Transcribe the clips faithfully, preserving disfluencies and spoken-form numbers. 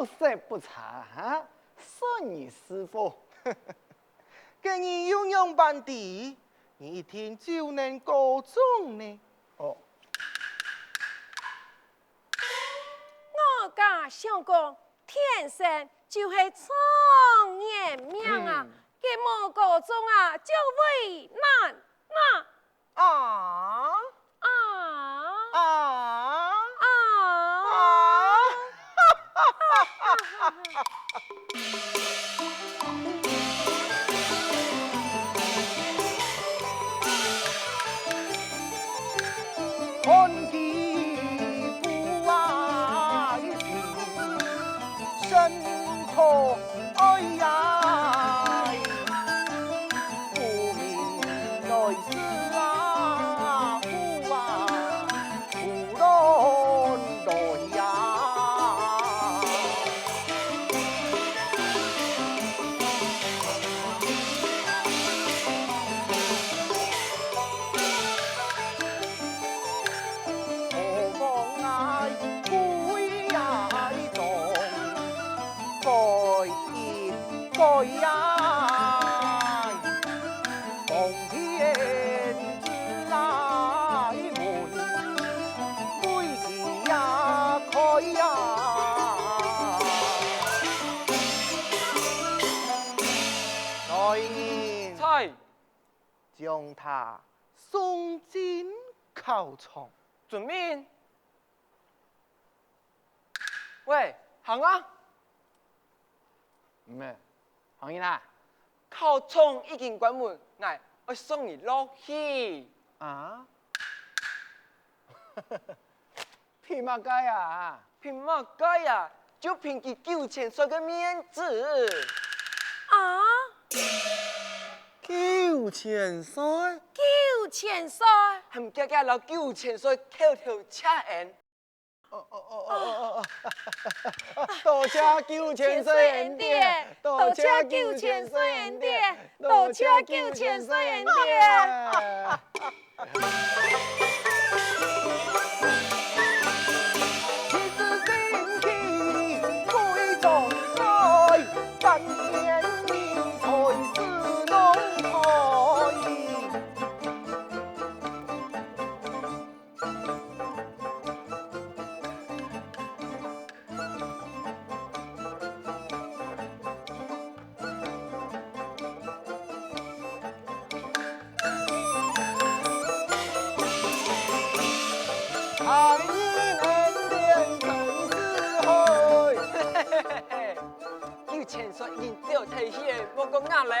色不差哈，算你識貨。該你又仰般知，你一定就能高中呢？哦， 我家相公天生就係狀元命啊，嗯。佢無高中啊，就為難啊。啊？啊？啊？啊？啊？ 看佢不愛情，甚可愛呀。不明來世啊，苦啊，苦論來呀。 何況𠊎歸呀中，該一該呀，望天之來門，為佢呀開呀。來人。在。 將他送進考場。遵命。喂，行啊！毋係，行人啊！考場已經關門，𠊎愛送你落去。啊？ 憑麼个啊？憑麼个啊？就憑佢九千歲个面子。啊？九千歲？九千歲？還遽遽摎九千歲叩頭謝恩。哦，哦，哦，哦，哦，哦。多謝九千歲恩典，多謝九千歲恩典，多謝九千歲恩典。 九千歲已經走忒去，莫講𠊎咧。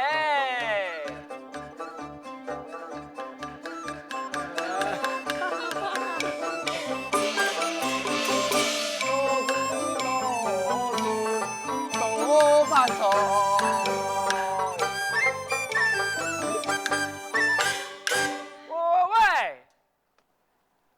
喂！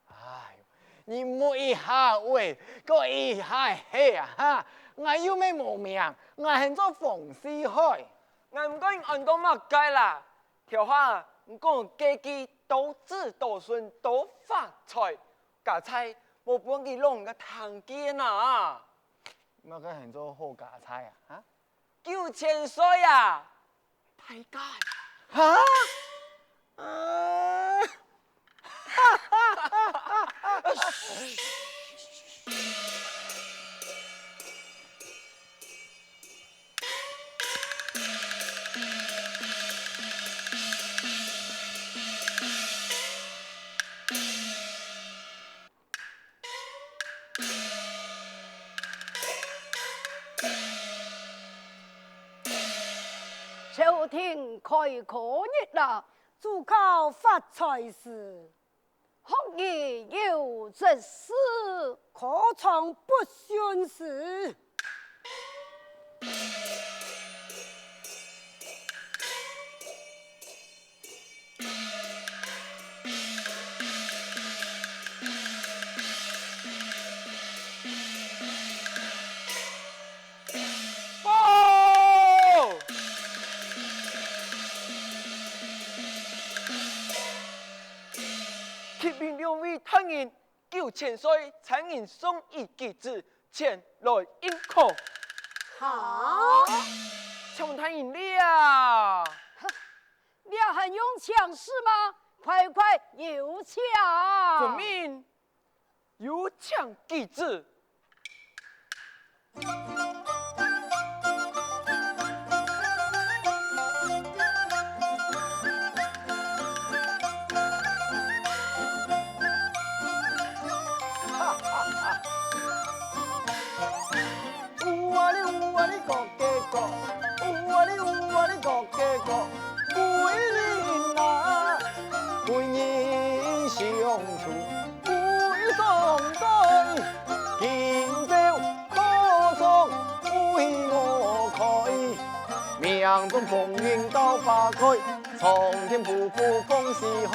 哎，你莫一下喂，過一下嘿啊哈！𠊎又毋係無名，𠊎喊做方四海。𠊎毋過你安到麼个啦？ 頭下，你講該句多子多孫多發財，佳哉無分佢摎人家聽見啊！麼个喊做好佳哉啊？哈？九千歲啊！大家！哈？呃 朝廷開科日啦，主考發財時。 學而優則仕，科場不勻時。報！ 啟禀兩位大人，九千歲差人送一紙旨，錢來應課。哈？請問大人了，這還用請示嗎？快快有請！遵命，有請舉止。 烏啊哩烏啊哩咯咯咯，烏啊哩烏啊哩咯咯咯，歸人啊，歸人相助，歸上帝，今朝課場為我開，命中豐盈到花開，蒼天布布放四海。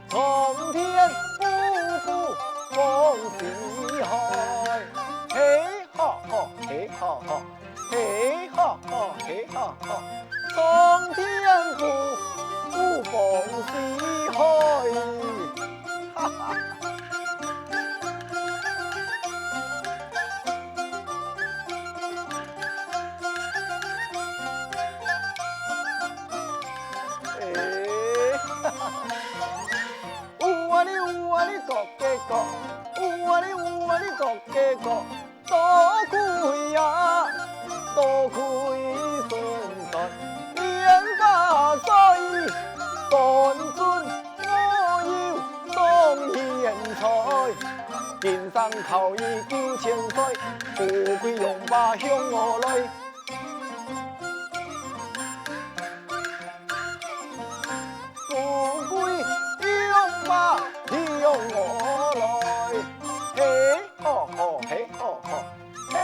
蒼天布布放四海，嘿哈哈，嘿哈哈，嘿哈哈，嘿哈哈。蒼天布布放四海，哈哈。 哎，烏啊哩烏啊哩咯咯咯，烏啊哩烏啊哩咯咯咯，多虧呀，多虧順山，連家衰，山珍我有當賢才，今生靠伊救千歲，富貴榮華向我來。 富貴榮華向我來，嘿吼吼，嘿吼吼，嘿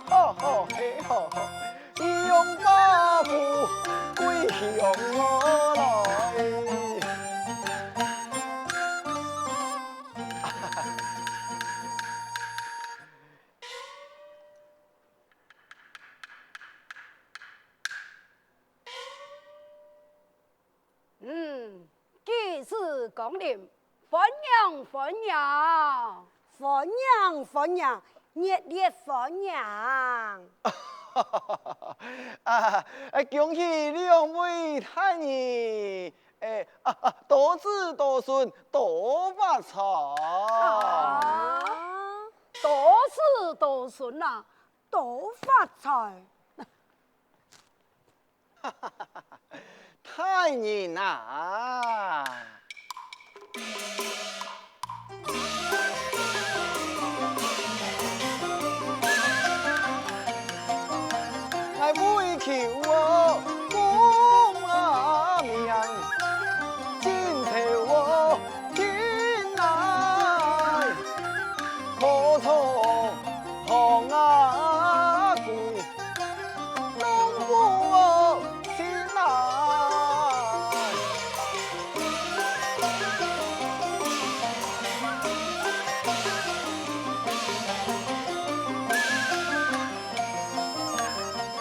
吼吼，嘿吼吼，榮華富貴向我來。 嗯，舉止光臨，歡迎歡迎。歡迎歡迎，熱烈歡迎。啊，哎，恭喜兩位大人，哎，啊，啊，多子多孫，多發財。啊，多子多孫啊，多發財。 大人啊！𠊎為求哦，功啊名，進頭哦，進來，可錯 行啊歸，弄不清啊。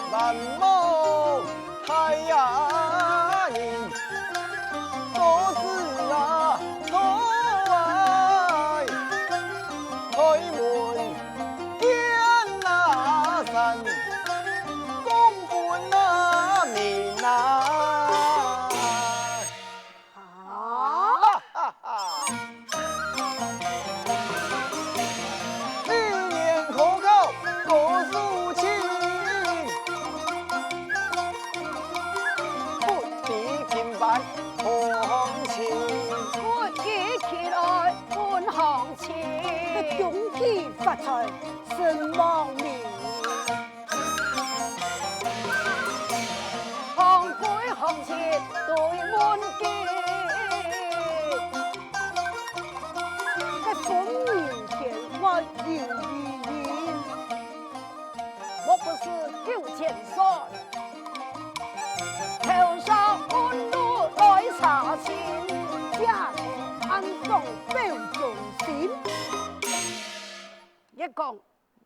萬無 大爺人，多子啊，多啊，開門見啊山，講分啊明啊。 啊！一年科考高手親，不知今番何行情。不知今來分行情。恭喜發財，身旺命。 行規行節對門記，該分明顯還有異音。莫不是九千歲，頭上問路來查親，這才安放表忠心。越講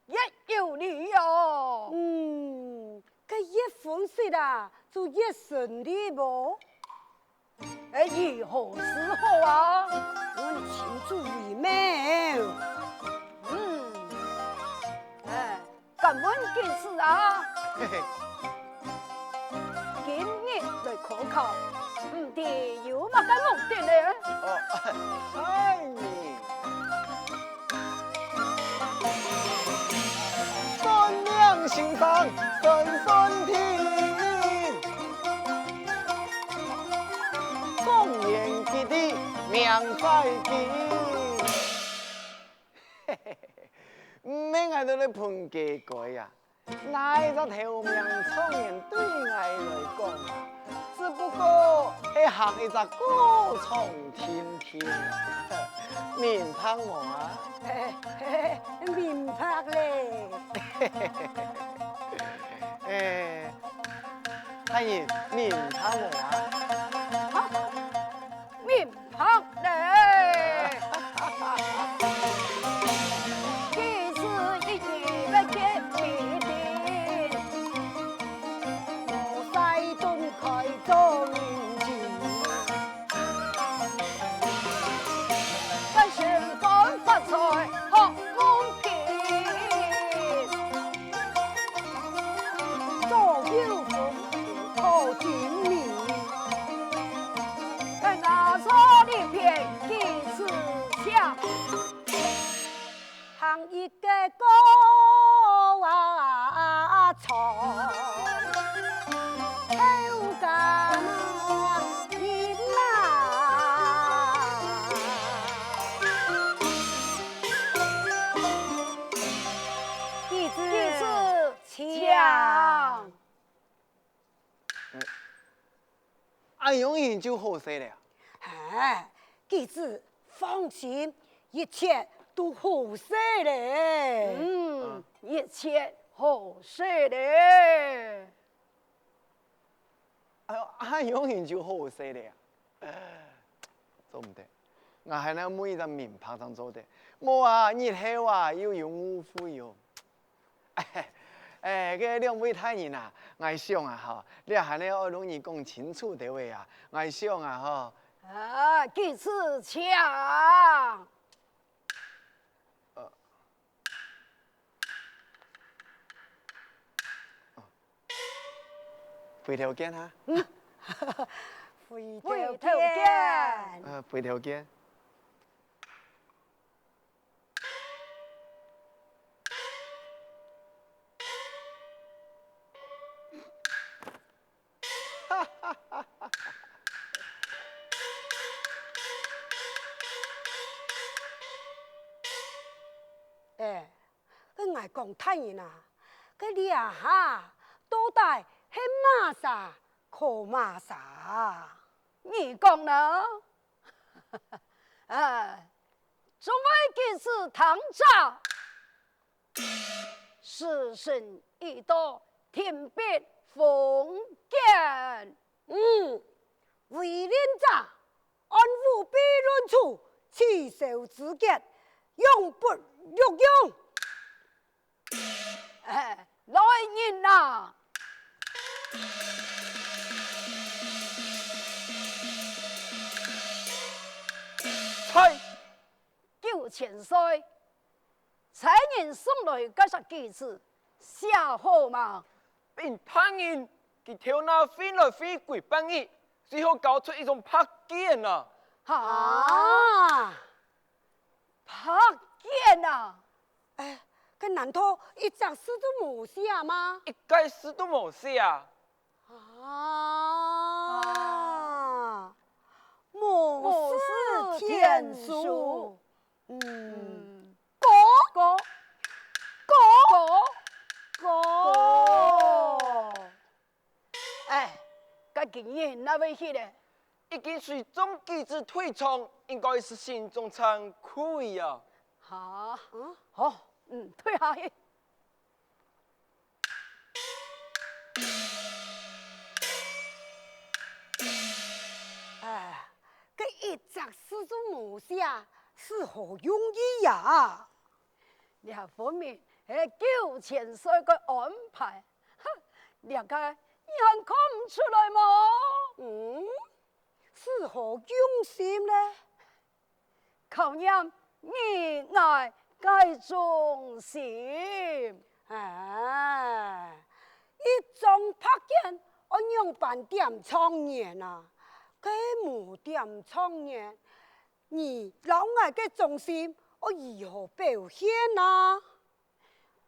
越有理哦。嗯，該越分析啊，就越成立哦。哎，如何是好啊？嗯，問句子啊。嘿嘿。今日來考考，毋知有麼个目的呢？哦，哎呀！算命先生算算命，状元吉利命在肩。 毋係𠊎兜來分雞胲啊，哪一隻頭名狀元對𠊎來講啊，只不過係行一隻過場定定啊，明白無啊？明白咧。欸，大人，明白無啊？明 白咧。佢是一日不見米定，無晒頓開做人情。不想講發財學問經，早有功名靠精明。 拿錯一片幾次搶，行一个过啊床，后家人啊。几次，几次抢。 恁樣形就好勢了啊？哎，記住，放心，一切都好勢咧。嗯，一切好勢咧。哎喲，恁樣形就好勢咧啊？做毋得，𠊎還愛問一隻明白正做得。無啊，日後啊，又有誤會喲。 哎，該兩位大人啊，𠊎想啊吼，這還係愛摎你講清楚兜仔啊，𠊎想啊吼。啊，幾次搶。呃。哦。回頭見哈。嗯。回頭見。回頭見。呃，回頭見。 哎，該𠊎講大人啊，該這下到底係麼儕考麼儕啊？你講呢？哎，總係幾時聽著 時辰已到，停筆封卷。嗯，違令者，按五弊論處，取消資格，永不錄用。哎，來人啊！在！九千歲， 差人送來該隻句子，寫好吂？禀大人，佢頭那拂來拂歸半日，最後交出一張白卷啊！哈？白卷啊？哎，該難道一隻字都無寫嗎？一個字都無寫啊！啊，無字天書。 嗯，過，過，過，過。哎，該今日哪位去咧？已經隨眾舉子退場，應該係心中慚愧啊。哈？嗯？好，嗯，退下去。 哎，該一隻字都無寫，係何用意呀？這分明係九千歲个安排，哼，這個你還看毋出來無？嗯，係何用心呢？ 考驗你𠊎个忠心。哎，一張白筅愛仰般點狀元啊？該無點狀元，你摎𠊎个忠心愛如何表現啊？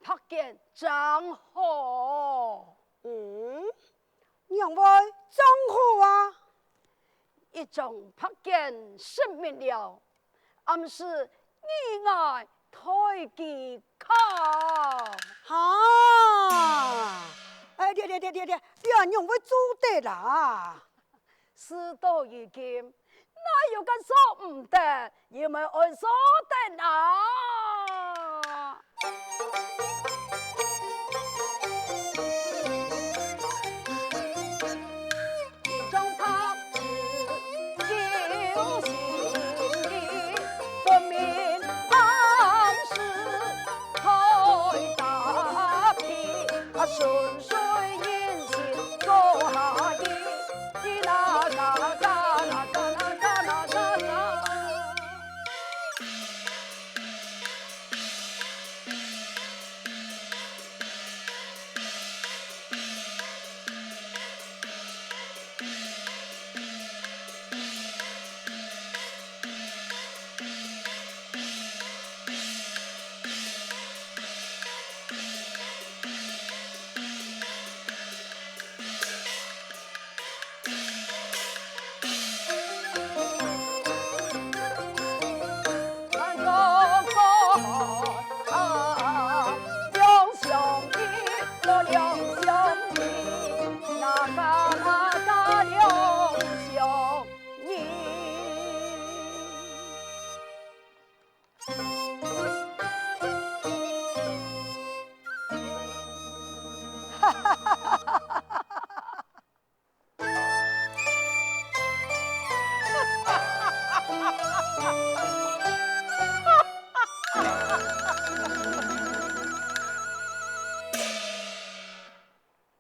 白筅正好。嗯，仰會正好啊？一張白筅失明了，暗示你𠊎代佢敲。哈！哎，對對對對對，你仰會做得啦？事到如今，哪有个做毋得，又毋係愛做得啊？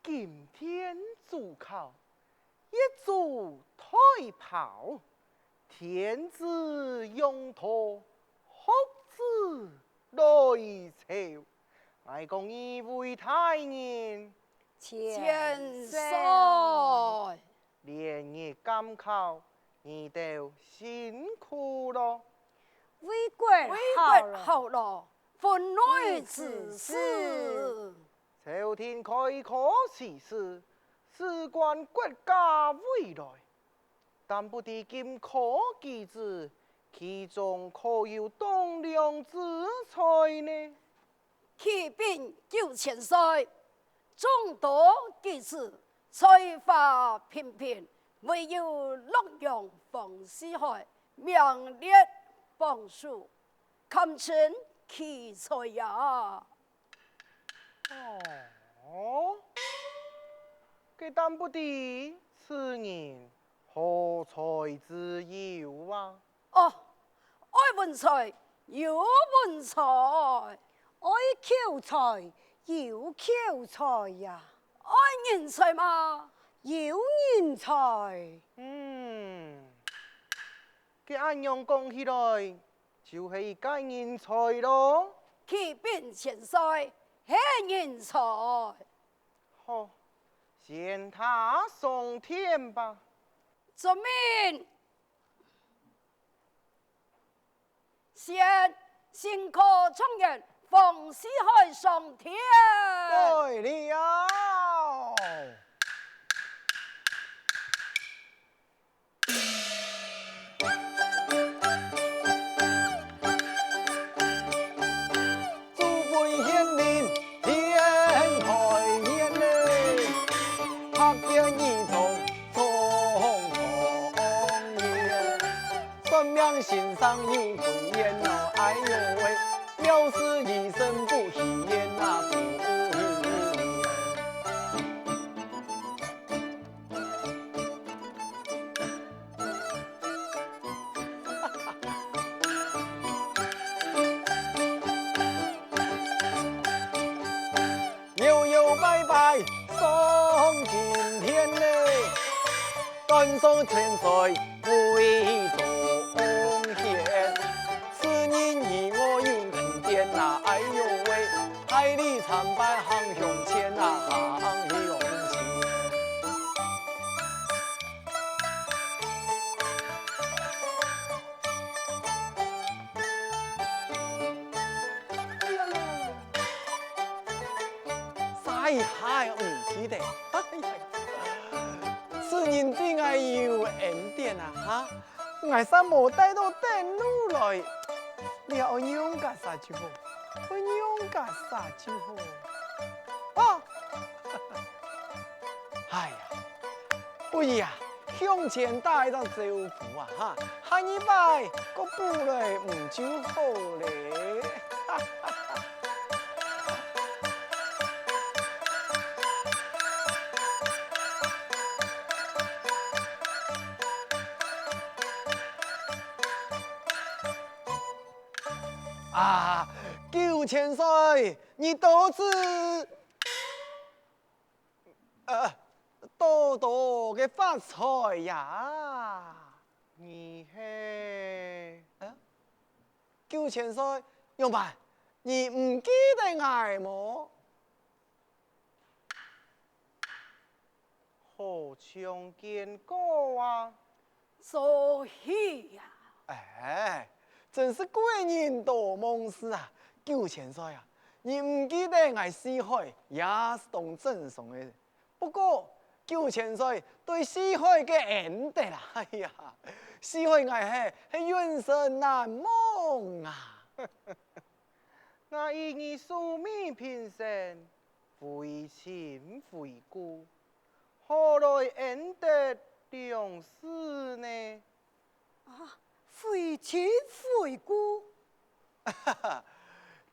今天主考，一組推拋，天子用刀，學子來樵。𠊎講你位大人，千歲。連日監考，你兜辛苦咯。為國好咯。為國好咯，分內之事。朝廷開科取士，事關國家未來。 但不知今科舉子，其中可有棟樑之才呢？啟稟九千歲，眾多舉子，才華平平，唯有洛陽方四海，名列榜首，堪稱奇才呀！ 哦，該但不知此人何才之有啊？哦，愛文才有文才，愛口才有口才呀，愛人才嘛有人才。嗯，該恁樣講起來， 就係一個人才咯。啟稟千歲，係人才。好，先他上殿吧。遵命。先，新科狀元方四海上殿。來了。 祖輩顯靈天台年，白筅一張中狀元，算命先生有貴言啊，哎喲喂，藐視一生不起眼啊，不起眼。 搖搖擺擺上青天嘞，斷送千歲為中天。此人與我有恩典啊，哎喲喂，大禮參拜你還毋記得？哎呀，主人對𠊎有恩典啊，哈！𠊎煞無帶到等路來，這愛仰結煞就好，愛仰結煞就好。啊！哎呀，不如啊，向前打一隻招呼啊，哈，下二擺過補來毋就好咧。 啊，九千歲，你多子，呃，多多个發財呀！你係？呃，九千歲，仰般？你毋記得𠊎無？ 好像見過啊。所以呀，哎，真係貴人多忘事啊！九千歲啊，你毋記得𠊎四海，也係當正常个。不過，九千歲對四海个恩德啊，哎呀，四海𠊎係，係永生難忘啊！ 𠊎以你壽命平生，非親非故，何來恩德兩字呢？啊，非親非故？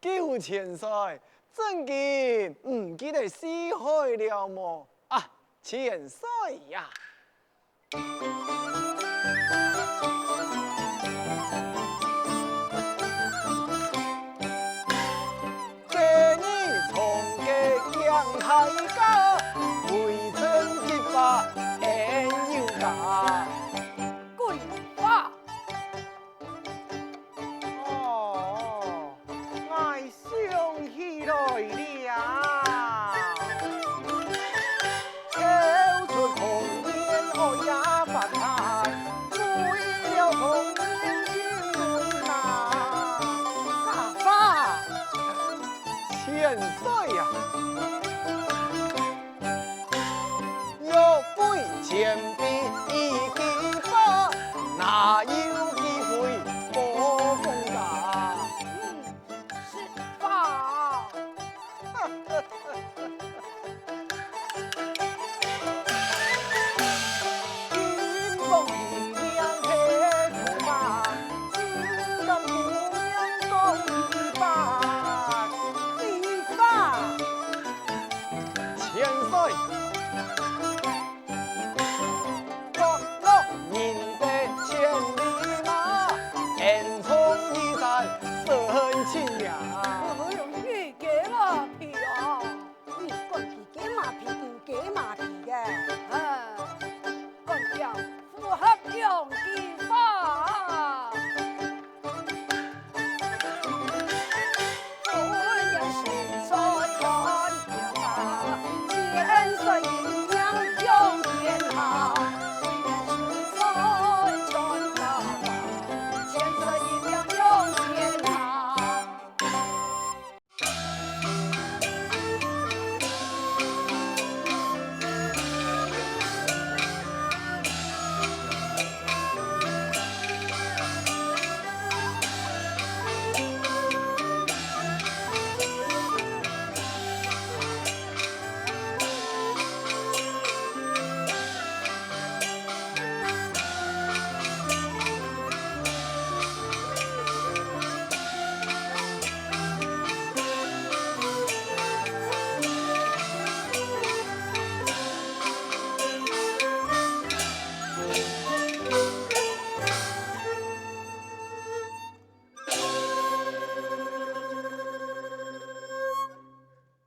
九千歲，正經毋記得四海了無？啊，千歲呀！